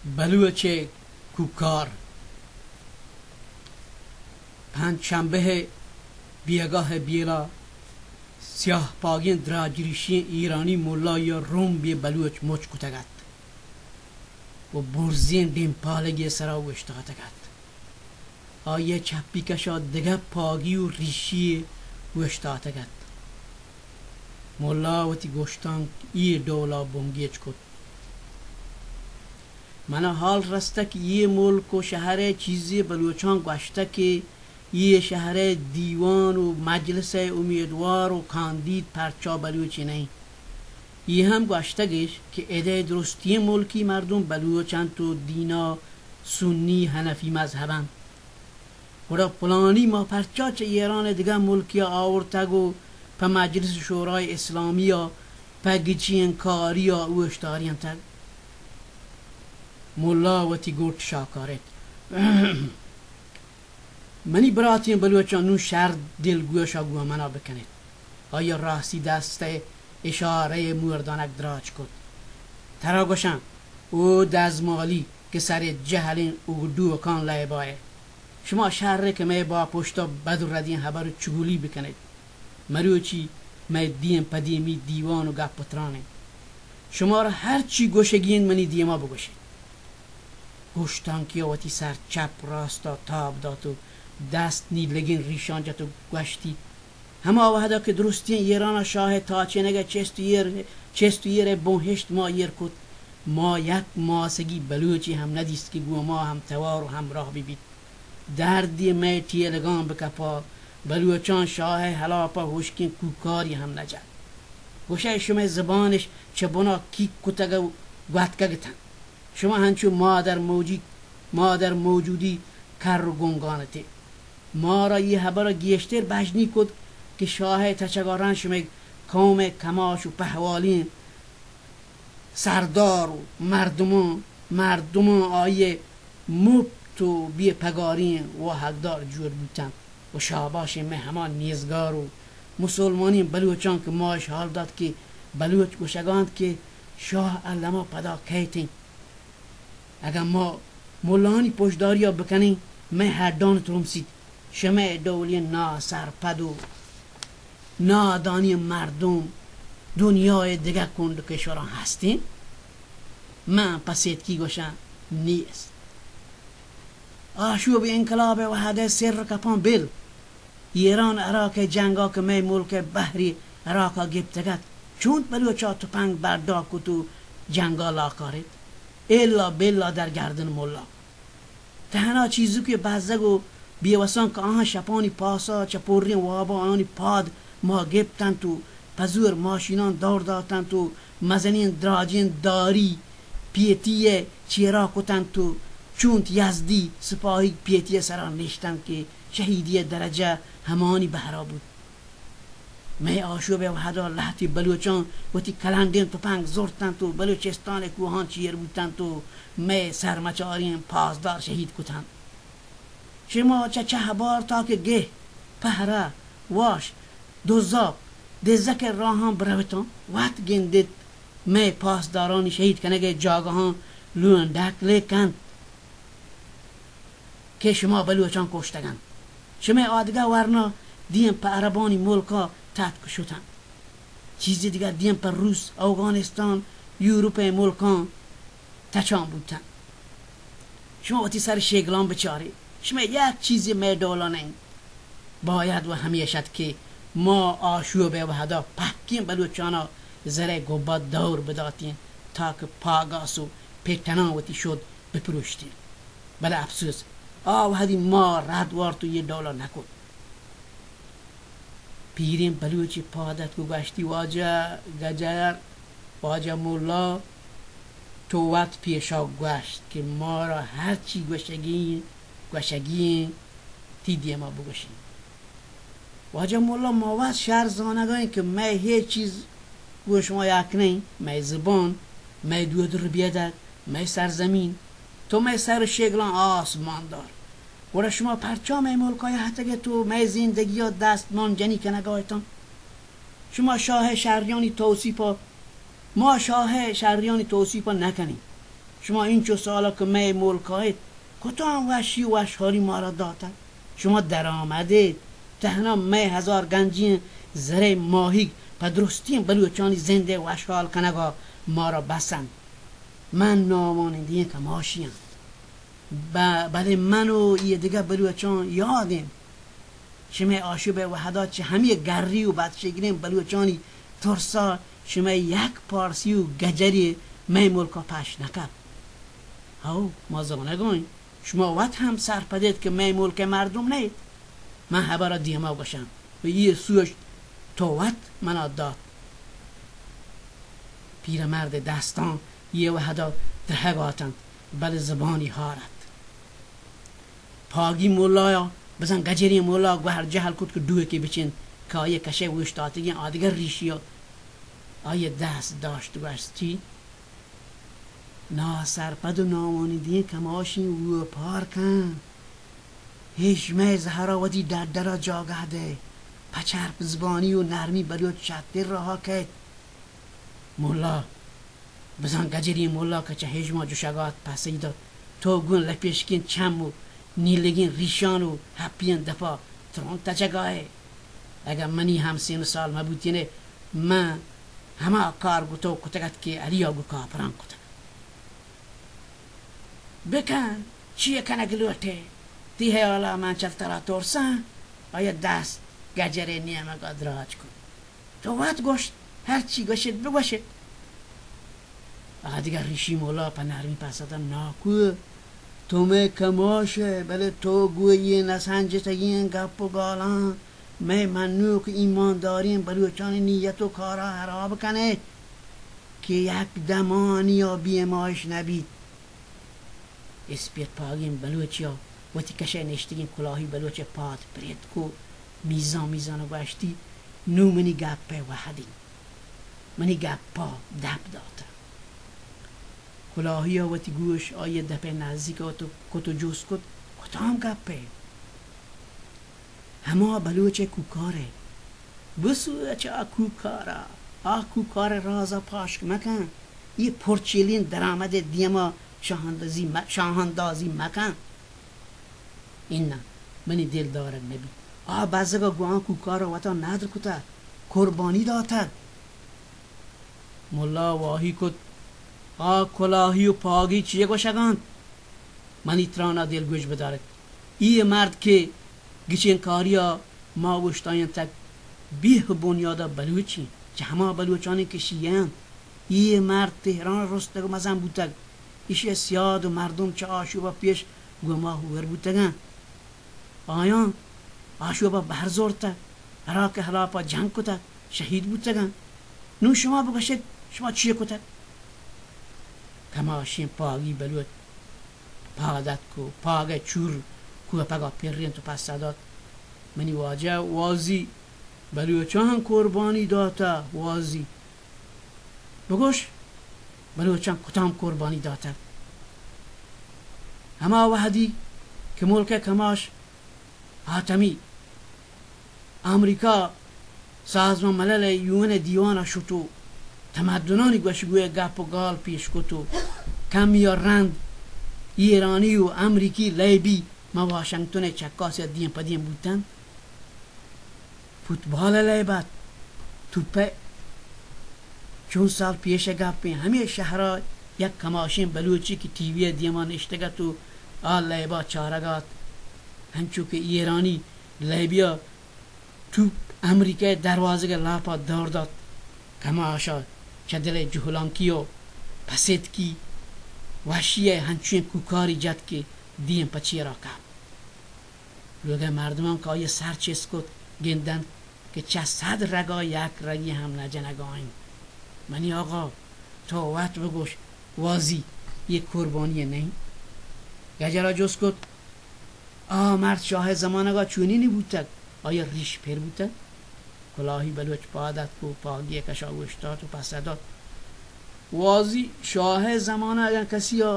بلوچ ءِ کوکار۔ پنچ شنبہ ءِ بیگاہ ءِ بیلا سیاہ پاگیں دراجریشیں ایرانی ملایے ءَ رومبے بلوچ مچ کتگ ات ءُ برزیں ڈیمپالگے ءِ سرا اوشتاتگ ات۔ آئی ءِ چپی کش ءَ دگہ پاگی ءُ ریشی یے اوشتاتگ ات۔ ملا وتی گوشتانک اے ڈول ءَ بنگیج کت۔ من ءَ حال رستہ کہ اے ملک ءُ شہر ءِ چیزے بلوچاں گوشتہ کہ اے شہر ءِ دیوان ءُ مجلس ءِ امیدوار ءُ کاندید پرچا بلوچے نہ انت۔ اے ہم گوشتگ اش کہ اد ءِ درستیں ملکی مردم بلوچ انت ءُ دین ءَ سنی حنفی مذہب انت۔ گڑا پلانی ما پرچا چہ ایران ءِ دگہ ملکے ءَ آورتگ ءُ پہ مجلس شورای اسلامی ءَ پہ گچین کاری ءَ اوشتارینتگ؟ ملا وتی گٹ شاکارت۔ منی براتیں بلوچاں، نوں شر دلگوش ءَ گوں من ءَ بکنیت۔ آئی ءَ راستی دست ءِ اشارہ ءِ موردانک دراج کت۔ ترا گوشاں، او دزمالی کہ سر ءِ جہلیں اگڈوکاں لیبا ئے، شما شر ءَ کہ مئے باپشت ءَ بد ءُ ردیں ہبر ءُ چگلی بکنیت۔ مروچی مئے دیم پہ دیمی دیوان ءُ گپ ءُ تران انت۔ شمارا ہرچی گوشگی انت، منی دیما بگوشیت۔ گوشتانکی ءَ وتی سر چپ راست ءَ تاب دات ءُ دست نیلگیں ریشاں جت ءُ گوشتی، ہما وہدا کہ درستیں ایران ءَ شاہ ءِ تاچینگ ءِ چست ءُ ایر، چست ءُ ایر ءِ بنہشت ما ایر کت، ما یک ماسگی بلوچے ہم ندیست کہ گوں ما ہم توار ءُ ہمراہ بہ بیت۔ دردے مئے ٹیلگاں بکپا، بلوچاں شاہ ءِ ہلاپ ءَ ہشکیں کوکاری ہم نجت۔ گوشئے شمئے زبانش چہ بنا کیک کتگ ءُ گوتکگ اتنت۔ شما ہنچو مادر موجی، مادر موجودی کر ءُ گنگان ات ئے۔ مارا اے ہبر ءَ گیشتر بژنی کت کہ شاہ ءِ تچگ ءَ رند شمئے قوم ءِ کماش ءُ پہوالیں سردار ءُ مردماں، مردماں آئی ءِ مپت ءُ بے پگاریں واہگدار جوڑ بوتنت ءُ شاباشیں مئے ہما نیزگار ءُ مسلمانیں بلوچاں کہ ما اش حال دات کہ بلوچ گوشگ ءَ انت کہ شاہ الما پدا کئیت انت۔ اگاں ما ملانی پشداری ءَ بکنیں، مئے ہڈان ترمسیت۔ شمئے ڈولیں ناسرپد ءُ نادانیں مردم دنیا ءِ دگہ کنڈ ءُ کشوراں ہست انت؟ من پہ سیتکی گوشاں، نیست۔ آشوب انقلاب ءِ وہد ءَ سر کپاں بل ایران عراق ءِ جنگ ءَ کہ مئے ملک ءِ بہرے عراق ءَ گپتگ ات، چونت بلوچ ءَ تپنگ بڈا کت ءُ جنگ ءَ لاکارت؟ الا بلا در گردن ملا۔ تہنا چیزوکیں بزگ ءُ بے وساں کہ آہاں شپانی پاسا چہ پریں وابا آیانی پاد ما گپتنت ءُ پہ زور ماشیناں دور داتنت ءُ مزنیں دراجیں داری پیتی ءِ چیرا کتنت ءُ چونت یزدی سپاہیگ پیتی ءِ سرا نشتنت کہ شہیدی ءِ درجہ ہمانی بہرا بوت۔ مئے آشوب ءِ وہدا لہتے بلوچاں وتی کلنڈیں تپنگ زرتنت ءُ بلوچستان ءِ کوہاں چیر بوتنت ءُ مئے سرمچاریں پاسدار شہید کتنت۔ شما چہ چہبار تا کہ گہ، پہرہ، واش، دزاپ، دزک ءِ راہاں بروتاں، وت گندیت مئے پاسدارانی شہید کنگ ءِ جاگہاں لونڈک لیک انت۔ کہ شما بلوچاں کشتگ انت۔ شمئے آدگہ ورنا دیم پہ عربانی ملکا تتک شتنت۔ چیزے دگہ دیم پہ روس، اوگانستان، یورپ ءِ ملکاں تچان بوتنت۔ شما وتی سر شیگلان بچارے، شمئے یک چیزے مئے ڈولا نہ انت۔ باید و ہمیش ات کہ ما آشوب ءِ وہدا پہکیں بلوچانا زرئے گبا دور بداتیں تاکہ پاگاس و پٹناں وتی شد بپروشتیں۔ بلے اپسوز، آ وہدی ما رد وارت و اے ڈولا نکت۔ پیریں بلوچے پاد اتک و گوشتی، واجہ گجر، واجہ ملا، تو وت پیشا گوشت کہ مارا ہرچی گوشگی، گوشگی ایں، تی دیما بگوشیں۔ واجہ ملا، ما وت شر زانگا ایں کہ مئے ہچ چیز گوں شما یک نہ ایں، مئے زبان، مئے دود و ربیدگ، مئے سرزمین، تو مئے سر و شگلاں آسمان دار۔ گڑا شما پرچا مئے ملکا یہتگ ات و مئے زندگیا دست مان جنی کنگا اتاں؟ شما شاہ شریانی توصیفا، ما شاہ شریانی توصیفا نکنیں۔ شما اینچو سالا کہ مئے ملکا ایت، کتام وشی و وشحالی مارا داتگ؟ شما درآمدیت، تہنا مئے ہزار گنجیں زرئے ماہیگ پہ درستیں بلوچانی زندئے وشحال کنگا مارا بس انت۔ من نامانندیں کماشی آں۔ ب-، بلے من و اے دگہ بلوچاں یاد انت۔ شمئے آشوبئے وہدا چہ ہمے گری و بدشگریں بلوچانی ترسا شمئے یک پارسی و گجرے مئے ملکا پش نکپت۔ ہئو، ما زانگا ایں، شما وت ہم سرپدیت کہ مئے ملکئے مردم نئیت۔ من ہبرا دیما گوشاں و اے سوج تو وت منا دات۔ پیرمردئے دستاں اے وہدا درہگ آتنت، بلے زبانی ہار ات۔ پاگی ملایا، بزاں گجریں ملا گوہر جہل کت کہ ڈوہکے بچنت کہ آئی کشئے اوشتاتگیں آدگہ ریشیا آئی دست داشت، گوشتی، ناسرپد و نامانندیں کماشیں اوپار کن۔ ہیش مئے زہرا وتی ڈڈرا جاگہ دئے۔ پہ چرپ زبانی و نرمی بلوچ شرتر راہا کئیت۔ ملا، بزاں گجریں ملا کہ چہ ہژما جوشگا ات، پسئی دات، تو گوں لپیشکیں چم و نیلگیں ریشان و ہپیاں دپا تران تچگا ئے۔ اگاں منی ہم سین و سال مبوتین ئے، من ہما کار گوں تو کتگ ات کہ علیا گوں کاپراں کتگ۔ بکن، چی کنگ لوٹ ئے؟ تئی ہیالا من چہ ترا ترساں؟ آئی دست گجرئے نیمگا دراج کت۔ تو وت گوشت، ہرچی گوشیت بگوشیت۔ آدگہ ریشی ملا پہ نرمی پسہ دات، ناکو، تو مئے کماش ئے، بلے تو گوں اے نسنجتگیں گپ و گالاں مئے منوک ایمانداریں بلوچانی نیت و کارا ہراب کن ئے کہ یک دمانیا بیمائش نبیت۔ اسپیت پاگیں بلوچیا وتی کشئے نشتگیں کلاہی بلوچئے پاد پریتک و میزان میزانا گوشتی، نوں منی گپئے وہد انت۔ منی گپا دپ داتہ۔ کلاہیا وتی گوش آئیئے دپئے نزیک کت و جست کت، کتام گپے؟ ہما بلوچئے کوکارئے۔ بسوچ آ کوکارا، آ کوکارئے رازا پاشک مکن۔ اے پرچیلیں درآمدئے دیما شاہاندازی م-، شاہاندازی مکن۔ اناں، منی دل دارگ نہ بیت۔ آ بزگا گوں آ کوکارا وتا ندر کتگ، قربانی داتگ۔ ملا واہی کت، آ کلاہی و پاگی چے گوشگ انت؟ منی ترانا دلگوش بدارت۔ اے مرد کہ گچین کاریا ما اوشتاینتگ، بیہ بنیادا بلوچی، چہ ہما بلوچانی کہ شیعہ انت۔ اے مرد تہران رستگ و مزن بوتگ۔ ایشی سیاد و مردم چہ آشوبا پیش گوں ما ہور بوتگ انت۔ آیاں آشوبا بہر زرتگ، عراق ہلاپا جنگ کتگ، شہید بوتگ انت۔ نوں شما بگوشیت، شما چی کتگ؟ کماشیں پاگی بلوچ پاد اتک و پاگئے چور کوپگا پرینت و پسہ دات، منی واجہ، وازی بلوچاں ہم قربانی داتہ، وازی۔ بگوش، بلوچاں کتام قربانی داتگ؟ ہما وہدی کہ ملکئے کماش حاتمی امریکا سازمان مللئے یونئے دیوانا شت و تمدنانی گوشگوئے گپ و گال پیش کت و کمیا رند ایرانی و امریکی لیبی ماں واشنگٹنئے چکاسیا دیم پہ دیم بوتنت۔ فوتبالئے لیب ات، توپئے۔ چون سال پیشئے گپیں، ہمے شہرا یک کماشیں بلوچے کہ ٹی ویئے دیما نشتگ ات و آ لیبا چارگا ات، ہنچو کہ ایرانی لیبیا توپ امریکہئے دروازگئے لاپا دور دات، کماشا چہ دلئے جہلانکی و پسیتکی وشیئے ہنچویں کوکاری جت کہ دیم پہ چیرا کپت۔ لوگئے مردمان کہ آئیئے سر چست کت، گندنت کہ چہ صد رگا یک رگی ہم نہ جنگا انت۔ منی آقا، تو وت بگوش، وازی، اے قربانی نہ انت؟ گجرا جست کت، آ مرد شاہئے زمانگا چونینی بوتگ، آئیئے ریش پر بوتگ؟ کلاہی بلوچ پاد اتک و پاگیئے کشا اوشتات و پسہ دات، وازی، شاہئے زمانگا اگاں کسیا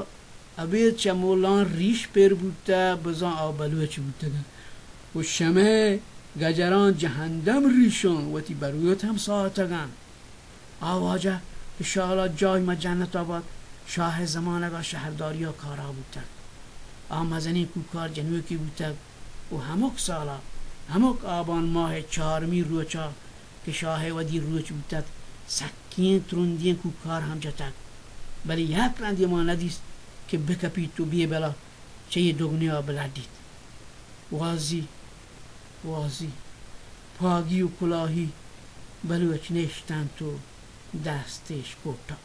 ابید چہ ملاں ریش پر بوتہ، بزاں آ بلوچ بوتگ انت و شمئے گجراں جہندم ریشاں وتی بروت ہم ساہتگ انت۔ آ واجہ، اشالا جاہ ماں جنتا بات، شاہ ءِ زمانگ ءَ شہرداری ءَ کارا بوتگ۔ آ مزنیں کوکار جنوکے بوتگ ءُ ہمک سال ءَ، ہمک آبان ماہ ءِ چارمی روچ ءَ کہ شاہ ءِ ودی روچ بوت ات، سکیں ترندیں کوکار ہم جتگ، بلے یک رندے ما ندیست کہ بکپیت ءُ بے بلا چہ اے دگنیا بلڈیت۔ وازی، وازی، پاگی ءُ کلاہی بلوچ نشتنت ءُ دست اش کوٹا۔